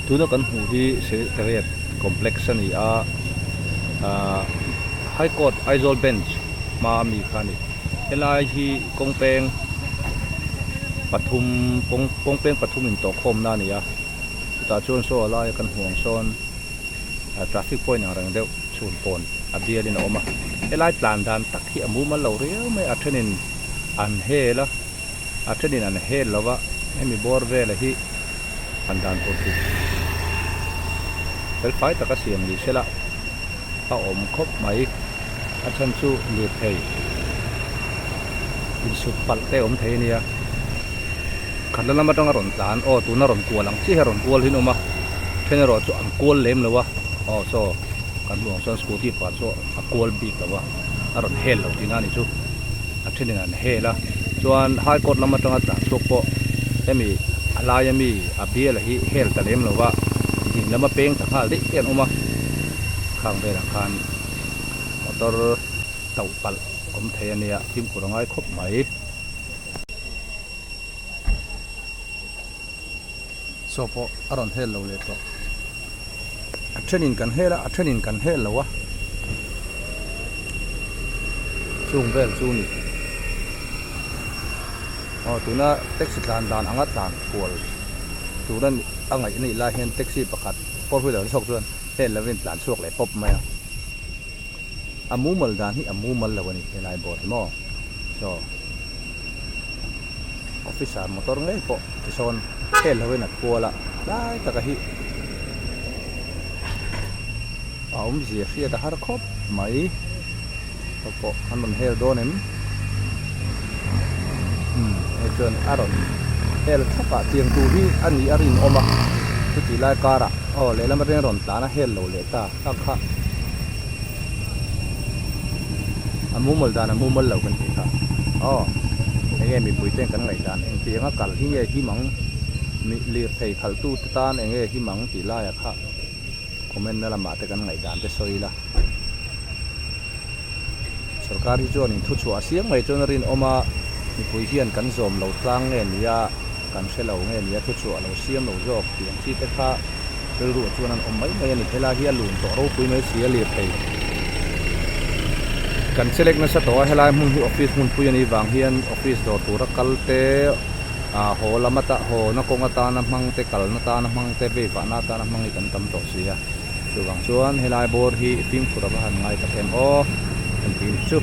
Tuna kan hmuh hi Secretariat Complex a ni a, ahh High Court Aizawl Bench hma ami kha a ni. Helai hi kawng peng pathum kawng kawng peng pathum intawhkhawmna a ni a, chutah chuan saw a laia kan hmuh ang sawn ah traffic point ang reng deuh chhun pawn a bialin a awm a. Helai tlan dan tak hi a mumal lo riau mai a, a thenin an hel a. A thenin an hel lo va, hemi bawr vela hi han dan tur chu felfai taka siam ni sela a awm khawp mai. A chhan chu lirthei insut palh te a awm thei a nia. Khatla lam atanga rawn tlan, aw tuna rawn kual ang chiah hi a rawn kual hi an awm a, then erawh chu an kual lem lo a, aw saw kan hmuh ang chuan scooty pakhat chu a kual bik lo a. a rawn hel lo tihna a ni chu a thenin an hel a chuan high court lam atanga tlan chhuak pawh hemi a laia mi a bial hi hel ta lem lova ding lama peng ta nghal daih te an awm a khang velah khan motor tauh palh awm thei a nia fimkhur a ngai khawp mai. Saw pawh a rawn hel lo leh tawh. A thenin kan hel a, a thenin kan hel lo a. Chung vel chu ni. Aw tuna taxi tlan dan anga tlan kual tur a a ngaih anih lai hian taxi pakhat four wheeler zawk chuan hel lovin tlan chhuak leh pawp mai a. A mumal dan hi a mumal lo a ni helai bawr hi maw. Saw. Officer motor ngei pawh tisawn hel ho in a kual a tlai taka hi a awmzia hriat a har khawp mai hei pawh an rawn hel dawn em umm hei chuan a rawn hel thlap ah tiang tur hi a nih a rinawm a chuti lai karah aw lehlam atangin a rawn tlan a hel lo leh ta a kha. A mumal dan a mumal lo kan tih kha aw enge mipui ten kan ngaih dan engtiang a kal hi nge him ang mi lirthei khalh tu te tan enge him ang tih lai ah kha comment na lamah te kan ngaih dan te sawi ila sorkar hi chuan in thu chhuah a siam ngei chuan a rinawm a mipui hian kan zawm lo tlang nge nia. Kan hre lo nge nia thuchhuah lo siam lo zawk tih ang chi te kha rilruah chuan an awm mai mai a ni. Helai hi a lun tawh ropui mai si a lirthei. Kan chelek nasa tawh a, helai hmun hi office hmunpui a nih vang hian office dawr tura kal te, ah haw lam ata haw na kawng atana hmang te, kalna tana hmang te, vei vahna atana hmang hi kan tam tawh si a. Chuvang chuan helai bawr hi fimkhur a va han ngai tak em aw kan tih nih chu.